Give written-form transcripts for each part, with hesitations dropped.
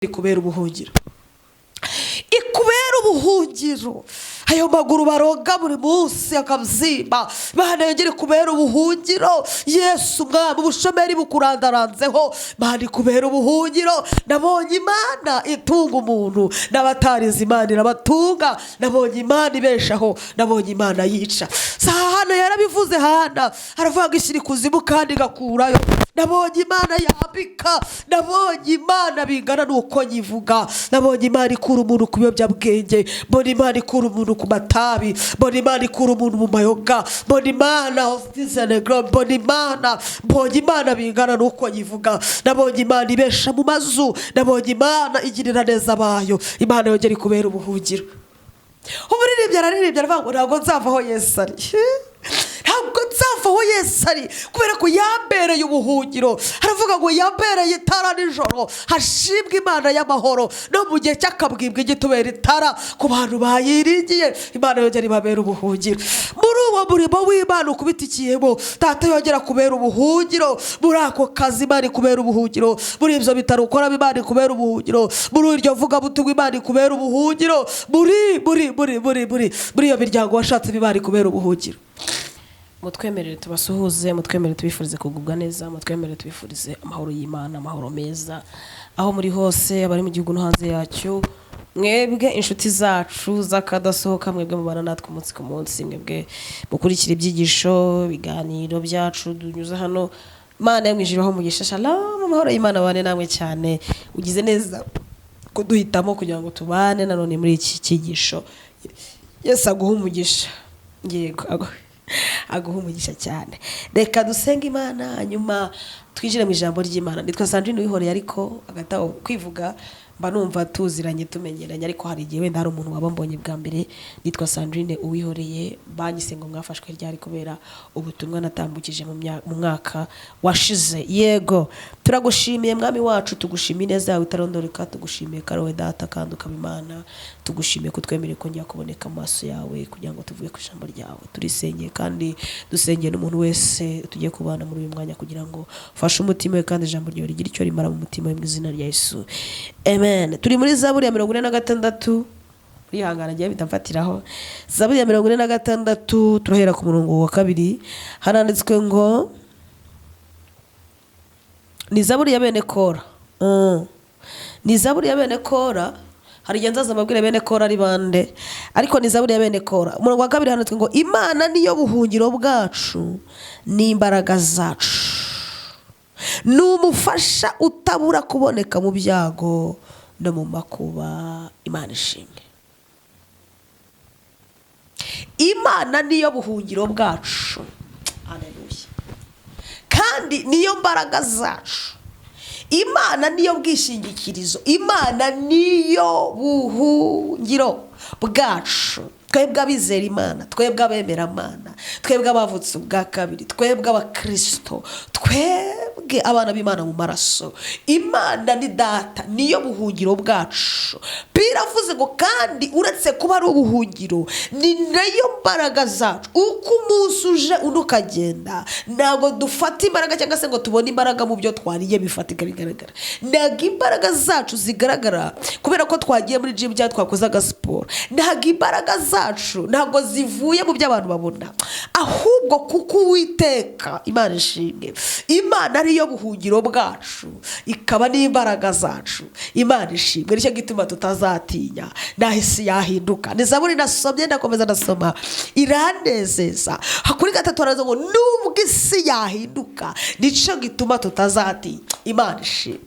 Ikubera ubuhungiro, ikubera ubuhungiro. Ayo maguru baroga buri munsi akabyimba, Imana yongere ikubera ubuhungiro. Yesu Umwami, ubushomeri bukurandaranzeho, Imana ikubera ubuhungiro. Nabonye Imana itunga umuntu, n'abatarize Imana irabatunga. Nabonye Imana ibeshaho, nabonye Imana yica. Si hano yarabivuze, hana aravuga ngo ishyira ikuzimu kandi igakurayo. Nabonye Imana yambika, nabonye Imana bingana n'uko nyivuga. Nabonye Imana ikura umuntu ku biyobyabwenge, mbona Imana ikura umuntu ku matabi, mbona Imana ikura umuntu mu mayoga, mbona Imana, mbona Imana, mbonye Imana bingana n'uko nyivuga. Nabonye Imana ibesha mu mazu, nabonye Imana igirira neza abayo. Imana yongera ikubera ubuhungiro. Umuririmbyi araririmbye, aravuga ngo ntabwo nzava aho Yesu ari, ntabwo nzava aho Yesu ari, kubera ko yambereye ubuhungiro. Aravuga ngo yambereye itara nijoro. Hashimwe Imana y'amahoro, no mu gihe cy'akabwibwi igitubera itara ku bantu bayiringiye. Imana yongera ibabera ubuhungiro muri uwo murimo w'Imana ukubitikiyemo. Data yongera kubera ubuhungiro muri ako kazi, Imana ikubera ubuhungiro muri ibyo bitaro ukoramo, Imana ikubera ubuhungiro muri iryo vugabutumwa, Imana ikubera ubuhungiro muri iyo miryango washatse, Imana ikubera ubuhungiro. Mutwemerere tubasuhuze, mutwemerere tubifurize kugubwa neza, mutwemerere tubifurize amahoro y'Imana, amahoro meza aho muri hose, abari mu gihugu no hanze yacyo. Mwebwe inshuti zacu z'akadasohoka, mwebwe mubana natwe umunsi ku munsi, mwebwe mukurikira ibyigisho, ibiganiro byacu dunyuze hano, Imana yo mu ijuru aho umugisha. Shalom, amahoro y'Imana abane namwe cyane. Ugize neza kuduhitamo kugira ngo tubane nanone muri iki cyigisho. Yesu aguhe umugisha. Yego, aguha umugisha cyane. Reka dusenge Imana, hanyuma twinjire mu ijambo ry'Imana. Nitwa Sandrine Wihoreye, ariko hagati aho kwivuga mba numva tuziranye, tumenyeranye, ariko hari igihe wenda hari umuntu waba mbonye bwa mbere. Nitwa Sandrine Uwihoreye. Banyise ngo mwafashwe ryari, kubera ubutumwa natambukije mu mwaka washize. Yego, turagushimiye Mwami wacu, tugushimiye ineza yawe itarondoreka, tugushimiye ko ari wowe Data kandi ukaba Imana, tugushimiye ko twemereye kongera kuboneka mu maso yawe kugira ngo tuvuge ku ijambo ryawe. Turisengeye kandi dusengeye n'umuntu wese tugiye kubana muri uyu mwanya, kugira ngo ufashe umutima we kandi ijambo ryawe rigire icyo rimara mu mutima we, mu izina rya Yesu, amen. Turi muri Zaburi ya 46. Urihangana ngiye mpita mfatiraho. Zaburi ya 46, turahera ku murongo wa 2. Haranditswe ngo ni Zaburi ya bene Kora. Ni Zaburi ya bene Kora. Hari igihe nzaza mbabwire bene Kora ari bande, ariko ni Zaburi ya bene Kora. Umurongo wa 2 handitswe ngo Imana niyo buhungiro bwacu n'imbaraga zacu, ni umufasha utabura kuboneka mu byago no mu makuba. Imana ishimwe. Imana niyo buhungiro bwacu, aleluya, kandi niyo mbaraga zacu. Imana niyo bwishingikirizo, Imana niyo buhungiro bwacu. Twebwe abizera Imana, twebwe abemeramana, twebwe abavutse ubwa kabiri, twebwe abakirisito, twebwe abana b'Imana mu maraso, Imana ni Data, niyo buhungiro bwacu. Biravuze ngo kandi uretse kuba ari ubuhungiro, ni nayo mbaraga zacu. Uko umunsi uje undi ukagenda, ntabwo dufata imbaraga cyangwa se ngo tubone imbaraga mu byo twariye bifatika bigaragara. Ntabwo imbaraga zacu zigaragara kubera ko twagiye muri jimu cyangwa twakoze agasiporo. Ntabwo imbaraga zacu ntabwo zivuye mu byo abantu babona, ahubwo kuko Uwiteka, Imana ishimwe, Imana ariyo buhungiro bwacu ikaba n'imbaraga zacu. Imana ishimwe, nicyo gituma tutazatinya naho isi yahinduka. Ni Zaburi nasomye, ndakomeza ndasoma, iranezeza. Kuri 3 haraza ngo nubwo isi yahinduka, nicyo gituma tutazatinya. Imana ishimwe.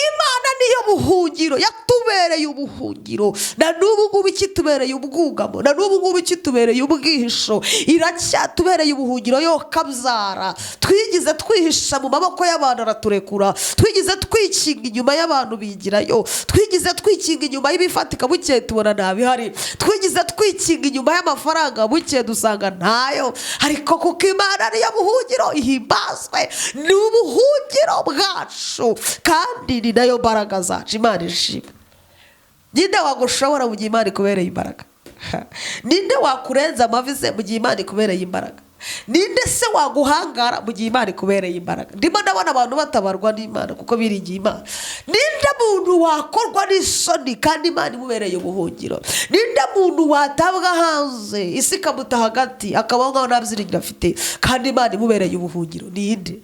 Imana niyo buhungiro, yatubereye ubuhungiro, na n'ubu ngubu ikitubereye ubwugamo, na n'ubu ngubu ikitubereye ubwihisho, iracyatubereye ubuhungiro. Yo kabyara, twigize twihisha mu maboko y'abantu araturekura, twigize twikinga inyuma y'abantu bigirayo, twigize twikinga inyuma y'ibifatika, bukeye tubona ntabihari, twigize twikinga inyuma y'amafaranga, bukeye dusanga ntayo. Ariko kuko Imana ariyo buhungiro, ihimbazwe, ni ubuhungiro bwacu kandi ni nayo mbaraga zacu. Imana ishimwe. Ninde wagushobora mu gihe Imana ikubereye imbaraga? Ninde wakurenza amavi se mu gihe Imana ikubereye imbaraga? Ninde se waguhangara mu gihe Imana ikubereye imbaraga? Ndimo ndabona abantu batabarwa n'Imana kuko biringiye Imana. Ninde muntu wakorwa n'isoni kandi Imana imubereye ubuhungiro? Ninde muntu watabwa hanze, isi ikamuta hagati, akabaho nkaho nta byiringiro afite kandi Imana imubereye ubuhungiro? Ninde?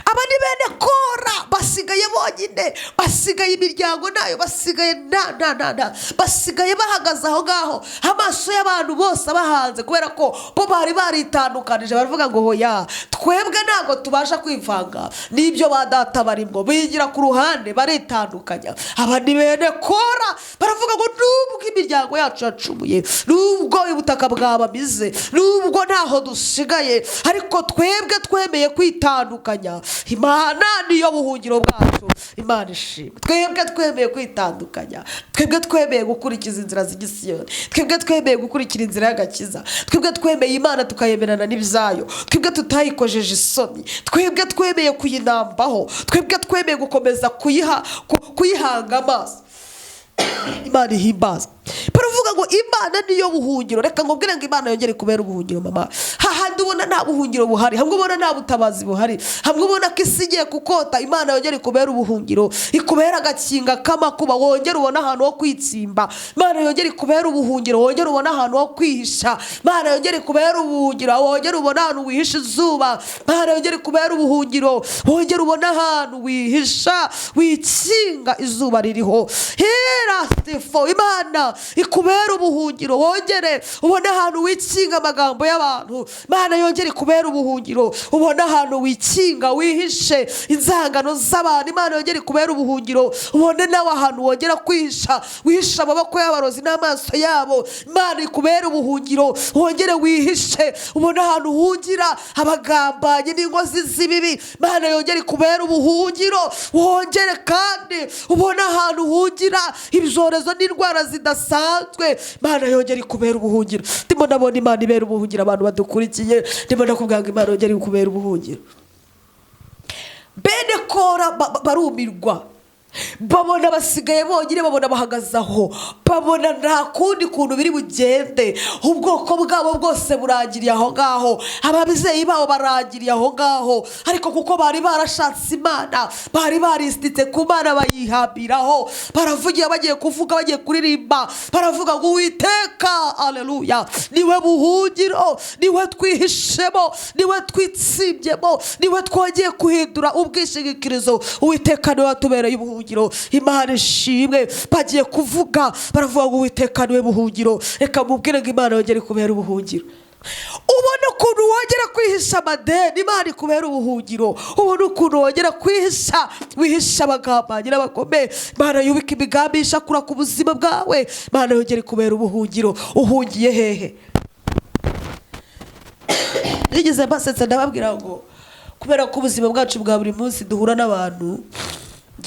Aba ni bene Kora, basigaye bonyine, basigaye imiryango nayo, basigaye nta nta nta nta, basigaye bahagaze aho ngaho, amaso y'abantu bose abahanze, kubera ko bo bari baritandukanije. Baravuga ngo: "Hoya, twebwe ntabwo tubasha kwivanga n'ibyo ba data barimo." Bigira ku ruhande, baritandukanya. Aba ni bene Kora, baravuga ngo: "Nubwo imiryango yacu yacumuye, nubwo ubutaka bwabamize, nubwo ntaho dusigaye, ariko twebwe twemeye kwitandukanya. Imana niyo buhungiro bwacu." Imana ishimwe. Twebwe twemeye kwitandukanya, twebwe twemeye gukurikiza inzira z'igisiyoni, twebwe twemeye gukurikira inzira y'agakiza, twebwe twemeye Imana tukayemerana n'ibyayo, twebwe tutayikojeje isoni, twebwe twemeye kuyinambaho, twebwe twemeye gukomeza kuyihanga amaso. Imana ihimbaza. Baravuga ngo Imana niyo buhungiro. Reka nkubwire ngo Imana yongere kubera ubuhungiro, mama. Hahandi ubona nta buhungiro buhari, hamwe ubona nta butabazi buhari, hamwe ubona ko isi igiye kukota, Imana yongere kubera ubuhungiro, ikubera agakinga k'amakuba, wongere ubone ahantu ho kwitsimba. Imana yongere ikubera ubuhungiro, wongere ubone ahantu ho kwihisha. Imana yongere ikubera ubuhungiro, wongere ubone ahantu wihisha izuba. Imana yongere ikubera ubuhungiro, wongere ubone ahantu wihisha, wikinga izuba ririho. Hera stifo, Imana ikubera ubuhungiro, wongere ubone ahantu wikinga amagambo y'abantu. Imana yongere ikubera ubuhungiro, ubone ahantu wikinga, wihishe inzangano z'abantu. Imana yongere ikubera ubuhungiro, ubone nawe ahantu wongera kwihisha, wihishe amaboko y'abarozi n'amaso yabo. Imana ikubera ubuhungiro, wongere wihishe, ubone ahantu uhungira abagambanyi n'inkozi z'ibibi. Imana yongere ikubera ubuhungiro, wongere kandi ubone ahantu uhungira ibyorezo n'indwara zidasanzwe. Imana yongere ikubera ubuhungiro. Ndimo ndabona Imana ibera ubuhungiro abantu badukurikiye. Ndimo ndakubwira ngo Imana yongere ikubera ubuhungiro. Bene Kora barumirwa, babona basigaye bonyine, babona bahagaze aho, babona nta kundi kuntu biri bugende. Ubwoko bwabo bwose burangiriye aho ngaho, ababyeyi babo barangiriye aho ngaho. Ariko kuko bari barashatse Imana, bari barisititse ku Mana, bayihambiraho, baravugira, bagiye kuvuga, bagiye kuririmba, baravuga ngo: "Uwiteka, aleluya, niwe buhungiro, niwe twihishemo, niwe twitsimbyemo, niwe twongeye guhindura ubwishingikirizo. Uwiteka niwe watubereye ubuhungiro." Imana ishimwe. Bagiye kuvuga, baravuga ngo: "Uwiteka niwe buhungiro." Reka mubwire ngo Imana yongere kubera ubuhungiro, ubona ukuntu wongera kwihisha amadeni. Imana ikubera ubuhungiro, ubona ukuntu wongera kwihisha, wihisha abagambanyi n'abagome. Imana yubika imigambi ishakura ku buzima bwawe. Imana yongere kubera ubuhungiro. Uhungiye hehe? Nigeze mbasetsa, ndababwira ngo kubera ko ubuzima bwacu bwa buri munsi duhura n'abantu,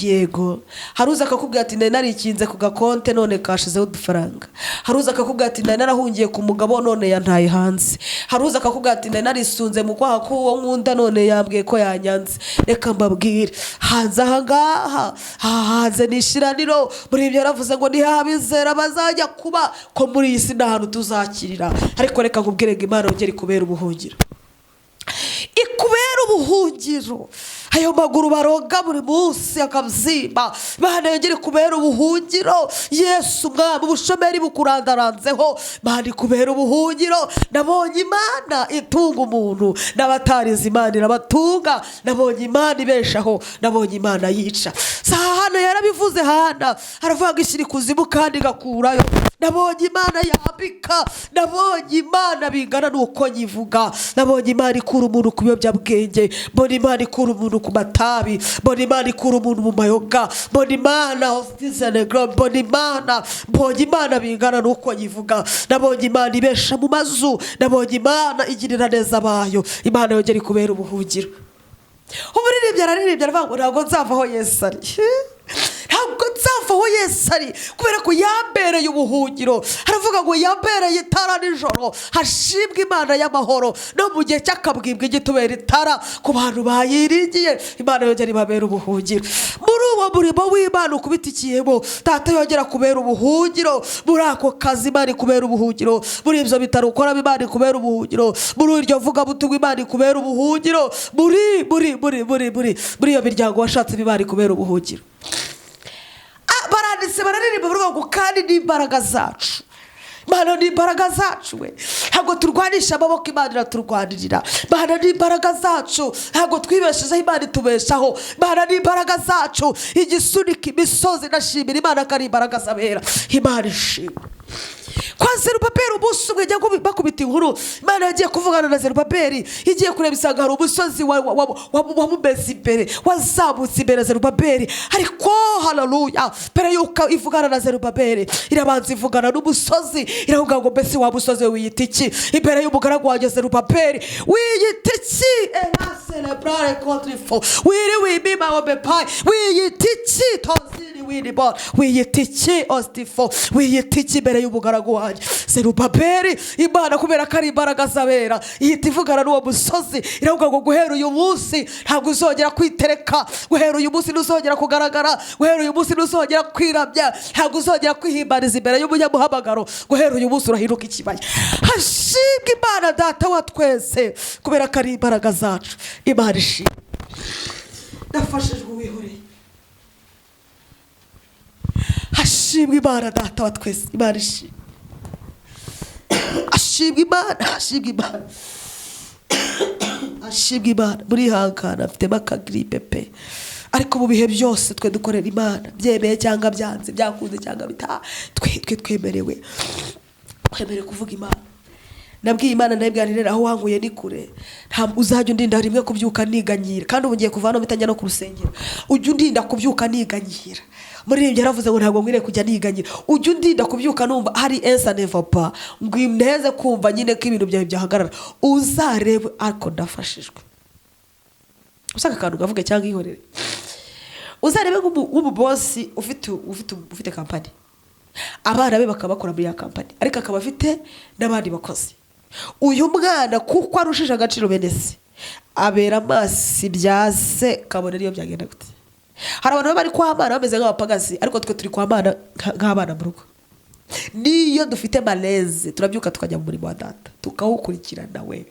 yego, hari uza akakubwira ati: "Nari narikinze ku gakonte, none kashizeho udufaranga." Hari uza akakubwira ati: "Nari narahungiye ku mugabo, none yantaye hanze." Hari uza akakubwira ati: "Nari narisunze mu kwaha k'uwo nkunda, none yambwiye ko yanyanze." Reka mbabwire, hanze aha ngaha, aha hanze ni ishiraniro. Muri ibyo yaravuze ngo niho abizera bazajya kuba, ko muri iyi si nta hantu tuzakirira. Ariko reka nkubwire ngo Imana yongere ikubere ubuhungiro, ikubera ubuhungiro. Ayo maguru baroga buri munsi akabyimba, Imana yongere ikubera ubuhungiro. Yesu Umwami, ubushomeri bukurandaranzeho, Imana ikubera ubuhungiro. Nabonye Imana itunga umuntu, n'abatarize Imana irabatunga. Nabonye Imana ibeshaho, nabonye Imana yica. Si hano yarabivuze, hana aravuga ngo ishyira ikuzimu kandi igakurayo. Nabonye Imana yambika, nabonye Imana bingana n'uko nyivuga. Nabonye Imana ikura umuntu ku biyobyabwenge, mbona Imana ikura umuntu ku matabi, mbona Imana ikura umuntu mu mayoga, mbona Imana, mbona Imana, mbonye Imana bingana n'uko nyivuga. Nabonye Imana ibesha mu mazu, nabonye Imana igirira neza abayo. Imana yongera ikubera ubuhungiro. Umuririmbyi araririmbye, aravuga ngo: "Ntabwo nzava aho Yesu ari, ntabwo nzava aho Yesu ari." Yesu ari, kubera ko yambereye ubuhungiro. Haravuga ngo yambereye itara nijoro. Hashimwe Imana y'amahoro, no mu gihe cy'akabwibwi igitubera itara ku bantu bayiringiye. Imana yongera ibabera ubuhungiro muri uwo murimo w'Imana ukubitikiyemo. Data yongera kubera ubuhungiro muri ako kazi, Imana ikubera ubuhungiro muri ibyo bitaro ukoramo, Imana ikubera ubuhungiro muri iryo vugabutumwa, Imana ikubera ubuhungiro muri muri muri muri muri muri iyo miryango washatse, Imana ikubera ubuhungiro. Baranditse, bararirimba, baravuga ngo kandi n'imbaraga zacu. Imana ni imbaraga zacu we, ntabwo turwanisha amaboko, Imana iraturwanirira. Imana ni imbaraga zacu, ntabwo twibeshejeho, Imana itubeshaho. Imana ni imbaraga zacu, igisunika imisozi. Ndashimira Imana ko ari imbaraga z'abera. Imana ishimwe. Kwa Zerubabeli, umunsi umwe njya bakubita inkuru, Imana yagiye kuvugana na Zerubabeli, igiye kureba isanga hari umusozi wamumeze imbere, wazamutse imbere ya Zerubabeli. Ariko haleluya, mbere yuko ivugana na Zerubabeli, irabanza ivugana n'umusozi, iravuga ngo: "Mbese wa musozi we, wiyita iki imbere y'umugaragu wanjye Zerubabeli? Wiyita iki? Era celebrare contre wiri wimima obepayi, wiyita iki? Tozini winibon, wiyita iki? Ostifo, wiyita iki imbere y'umugaragu wanjye Zerubabeli?" Imana, kubera ko ari imbaraga z'abera, ihita ivugana n'uwo musozi, iravuga ngo: "Guhera uyu munsi ntabwo uzongera kwitereka, guhera uyu munsi ntuzongera kugaragara, guhera uyu munsi ntuzongera kwirabya, ntabwo uzongera kwihimbariza imbere y'umunyamuhamagaro. Guhera uyu munsi urahinduka ikibaya." Hashimwe Imana Data wa twese, kubera ko ari imbaraga zacu. Imana ishimwe. Nafashijwe uwihoreye. Hashimwe Imana Data wa twese. Imana ishimwe. Ashimwe Imana, ashimwe Imana, ashimwe Imana. Murihangana, afitemo akagiripe pe, ariko mu bihe byose twe dukorera Imana, byemeye cyangwa byanze, byakunze cyangwa bita, twe twemerewe kuvuga Imana. Nabwiye Imana, ndabibwira nti: "Rero aho wankuye ni kure, ntabwo uzajya undinda rimwe kubyuka niganyira." Kandi ubu ngiye kuva hano mpita njya no ku rusengero. Ujya undinda kubyuka niganyira. Muririmbyi yaravuze ngo ntabwo nkwiriye kujya niganyira. Ujya undinda kubyuka numva hari ça ne va pas, ngo inteze kumva nyine ko ibintu byawe byahagarara, uzarebe. Ariko ndafashijwe. Usanga akantu gavuge cyangwa ihorere. Uzarebe nk'umubosi ufite kampani, abana be bakaba bakora muri ya kampani, ariko akaba afite n'abandi bakozi. Uyu mwana, kuko arushije agaciro bene se, abera amaso ibya se, kabone niyo byagenda gute. Hari abantu baba bari kwa Mana bameze nk'abapagasi, ariko twe turi kwa Mana nk'abana mu rugo. Niyo dufite malaise, turabyuka tukajya mu murimo wa Data, tukawukurikirana we,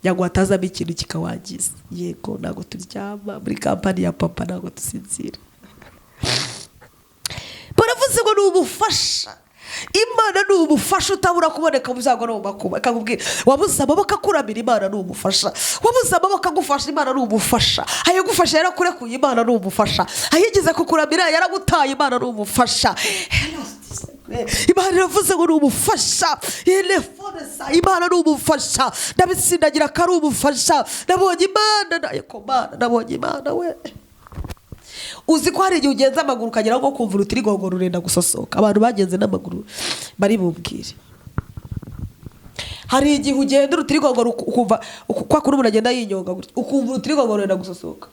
ntabwo hatazamo ikintu kikawangiza. Yego, ntabwo turyama muri kampani ya papa, ntabwo dusinzira. Baravuze ngo ni ubufasha. Imana ni ubufasha utabura kuboneka mu byago no mu makuba. Akakubwira, wabuze amaboko akuramira, Imana ni umufasha. Wabuze amaboko agufasha, Imana ni umufasha. Ayagufasha yarakurekuye, Imana ni umufasha. Ayigeze kukuramira yaragutaye, Imana ni umufasha. Imana iravuze ngo ni umufasha. Imana ni umufasha. Ndabitsindagira ko ari umufasha. Nabonye Imana, ariko Mana, nabonye Imana we. Uzi ko hari igihe ugenza amaguru ukagera nko kumva urutirigongo rurenda gusosoka? Abantu bagenze n'amaguru bari bubwire. Hari igihe ugenda urutirigongo ukumva kwa kundi umuntu agenda yinyonga gutya, ukumva urutirigongo rurenda gusosoka.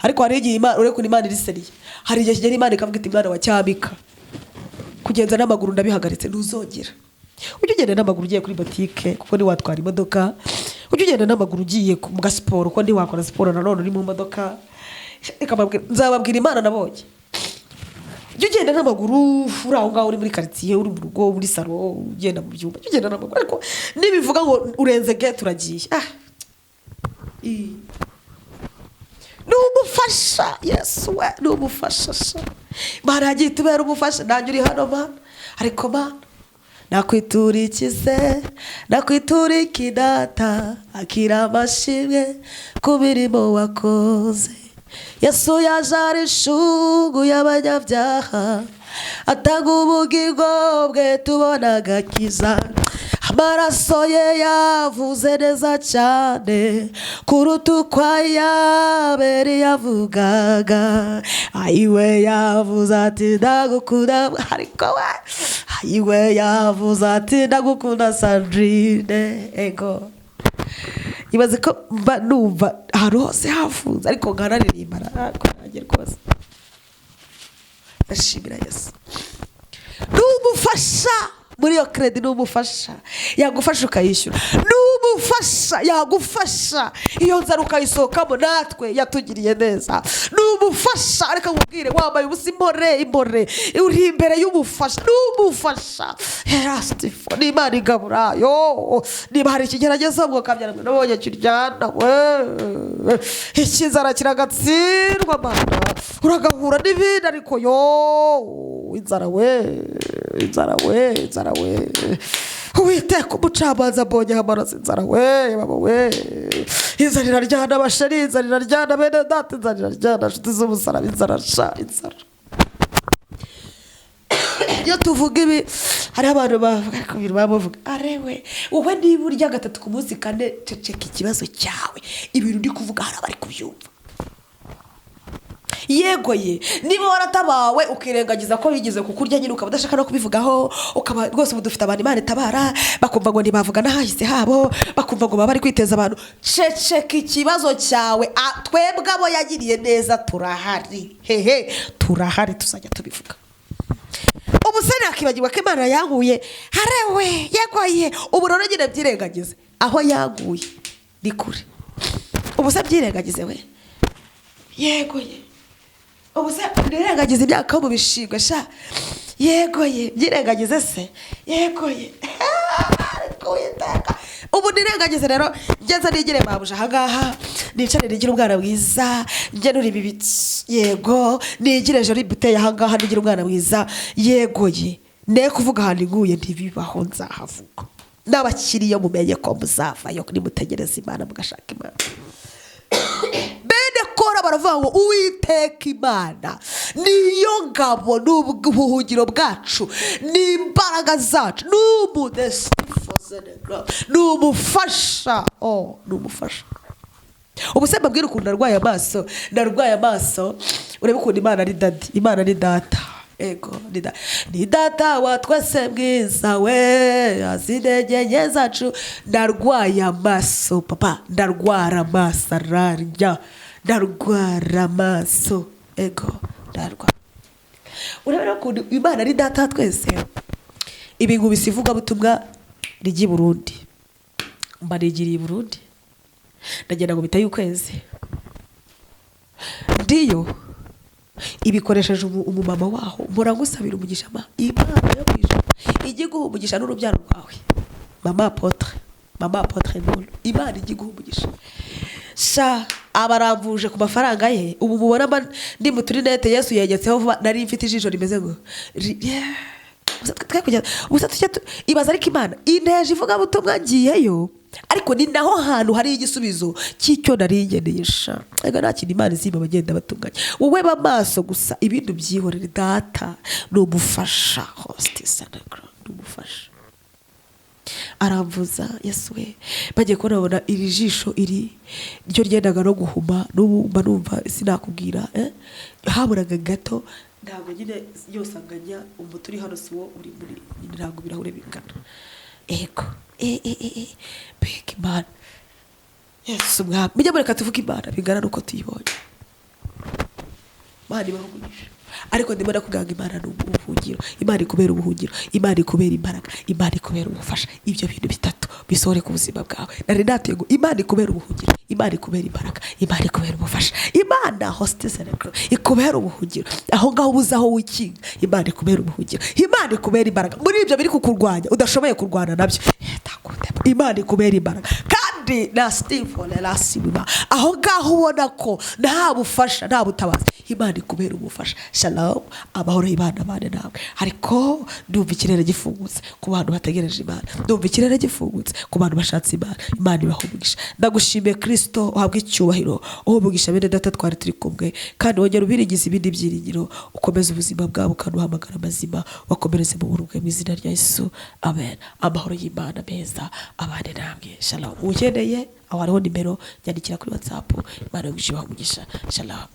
Ariko hari igihe Imana, ureke Imana iri sérieux, hari igihe kigera Imana ikavuga iti: "Mwana wa Cyamika, kugenza n'amaguru ndabihagaritse, ntuzongera." Ujye ugenda n'amaguru ugiye kuri botike, kuko ntiwatwara imodoka. Ujye ugenda n'amaguru ugiye mu gasiporo, kuko ntiwakora siporo nanone uri mu modoka. Reka nzababwira Imana nabonye. Ujye ugenda n'amaguru uri aho ngaho, uri muri karitsiye, uri mu rugo, muri salo, ugenda mu byumba, ujye ugenda n'amaguru. Ariko nibivuga ngo urenze gate uragiye, ah. Ni umufasha. Yesu we ni umufasha sha. Imana yagiye itubera umufasha. Nanjye uri hano, Mana, ariko Mana, nakwitura iki se? Nakwitura iki, Data? Akira amashimwe ku mirimo wakoze. Yesu yaje ari ishungu y'abanyabyaha, atanga ubugingo bwe, tubona agakiza. Amaraso ye yavuze neza cyane kuruta uko Ayaberi yavugaga. Ayiwe, yavuze ati: "Ndagukunda." Ariko we, ayiwe, yavuze ati: "Ndagukunda, Sandrine." Ego, ibaze ko mba numva ahantu hose hafunze, ariko nkanaririmba, ariko nanjye rwose. Ndashimira Yesu. Ni umufasha muri iyo crédit, ni umufasha yagufasha ukayishyura, ni umufasha yagufasha iyo nzara ukayisohokamo. Natwe yatugiriye neza, ni umufasha. Reka nkubwire, wambaye ubusa, impore, impore, uri imbere y'umufasha, ni umufasha. Herasitifo ni Imana igabura yo. Niba hari ikigeragezo mwokabyara, nabonye kiryana we, icy'inzara kiragatsindwa. Mana, uragahura n'ibindi, ariko yo inzara we, inzara we, inzara we! Uwiteka umucamanza mbonye amaraso. Inzara we, baba we, inzara iraryana. Abasheri, inzara iraryana. Bene data, inzara iraryana. Inshuti z'umusaraba, inzara sha, inzara. Iyo tuvuga ibi, hariho abantu bavuga, ariko ibintu baba bavuga, arewe wowe niba urya gatatu ku munsi, kane, ceceka ikibazo cyawe. Ibintu ndi kuvuga hari abari kubyumva. Yego ye, niba waratabawe ukirengagiza ko wigeze kukurya nyine, ukaba udashaka no kubivugaho, ukaba rwose ubu dufite abantu Imana itabara, bakumva ngo ntibavuga n'ahahise habo, bakumva ngo baba bari kwiteza abantu. Ceceka ikibazo cyawe. Twebwe abo yagiriye neza turahari, hehe, turahari, tuzajya tubivuga. Ubu se nakibagirwa ko Imana yanguye? Harewe, yego ye. Ubu rero nyine byirengagize, aho yaguye ni kure. Ubu se byirengagize we? Yego ye, ubu se nirengagize imyaka yo mu bishingwe sha? Yego ye, byirengagize se? Yego ye, ariko Uwiteka, ubu nirengagize rero, ngeze nigire mabuja ahangaha, nicare nigire umwana mwiza, ngenura ibi biti. Yego, nigire jori buteye ahangaha, nigire umwana mwiza. Yego ye, ne kuvuga ahantu inguye ntibibaho, nzahavuga. N'abakiriyo mumenye ko muzavayo nimutegereza Imana, mugashaka Imana. Bene Kora baravuga ngo Uwiteka Imana niyo ngabo n'ubuhungiro bwacu, ni imbaraga zacu, ni umufasha. Oh, ni umufasha. Ubu se mbabwire ukuntu narwaye amaso? Narwaye amaso, urebe ukuntu Imana ari daddy, Imana ni data. Ego, ni data wa twese mwiza we, azi intege nke zacu. Ndarwaye amaso papa, ndarwara amaso ararya, ndarwara amaso. Ego, ndarwara. Urabona ukuntu Imana ari data wa twese. Ibi nkubise ivugabutumwa rijya i Burundi, mba nigiriye i Burundi, ndagenda ngo bitaye ukwezi ndiyo ibikoresheje. Umumama waho mpora ngusabira umugisha, ma Imana yo mu ijuru ijye iguha umugisha n'urubyaro rwawe. Mama apôtre, mama apôtre Nkuru, Imana ijye iguha umugisha sha. Abaramvuje ku mafaranga ye. Ubu mubona mba ndi mu turinete Yesu yegetseho vuba. Nari mfite ijisho rimeze ngo yeah. Gusa twe kujya gusa tujya ibaza, ariko Imana inteje ivugabutumwa ngiyeyo, ariko ni naho hantu hari igisubizo cy'icyo nari ngeneye sha. Ega nta kintu Imana izima abagenda batunganya. Wowe ba maso gusa, ibindi byihorere. Data ni umufasha, hostis, ni umufasha. Aramvuza, Yesu we, bagiye kubona babona iri jisho, iri ryo ryendaga no guhuma. N'ubu mba numva sinakubwira, eh? Haburaga gato, ntabwo nyine yose anganya. Umuti uri hano si wo uri muri nyine, ntabwo ibirahure bingana. Ego, e e e e, mbega Imana! Yesu umwami, mujye mureka tuvuge Imana bingana n'uko tuyibonye. Imana ibaho umugisha. Ariko ndimo ndakubwira ngo Imana ni ubuhungiro, Imana ikubera ubuhungiro, Imana ikubera imbaraga, Imana ikubera ubufasha. Ibyo bintu bitatu bisohore ku buzima bwawe. Nari natuye ngo Imana ikubera ubuhungiro, Imana ikubera imbaraga, Imana ikubera ubufasha. Imana hositese ikubera ubuhungiro, aho ngaho ubuze aho wikinga. Imana ikubera ubuhungiro, Imana ikubera imbaraga muri ibyo biri kukurwanya udashoboye kurwana nabyo. Imana ikubera imbaraga kandi na steve rasibiba aho ngaho ubona ko nta bufasha, nta butabazi, Imana ikubera ubufasha. Shalom, amahoro y'Imana abane nawe. Ariko ndumva ikirere gifungutse ku bantu bategereje Imana, ndumva ikirere gifungutse ku bantu bashatse Imana. Imana ibaha umugisha. Ndagushimiye Kirisito, uhabwe icyubahiro, uha umugisha bene data twari turi kumwe, kandi wongera ubirigize ibindi byiringiro, ukomeze ubuzima bwabo kandi uhamagara amazima, wakomereze mu burubwe mu izina rya Yesu, amen. Amahoro y'Imana meza abane namwe. Shalom. Ukeneye aho hariho nimero, nyandikira kuri WhatsApp. Imana ibaha umugisha. Shalom.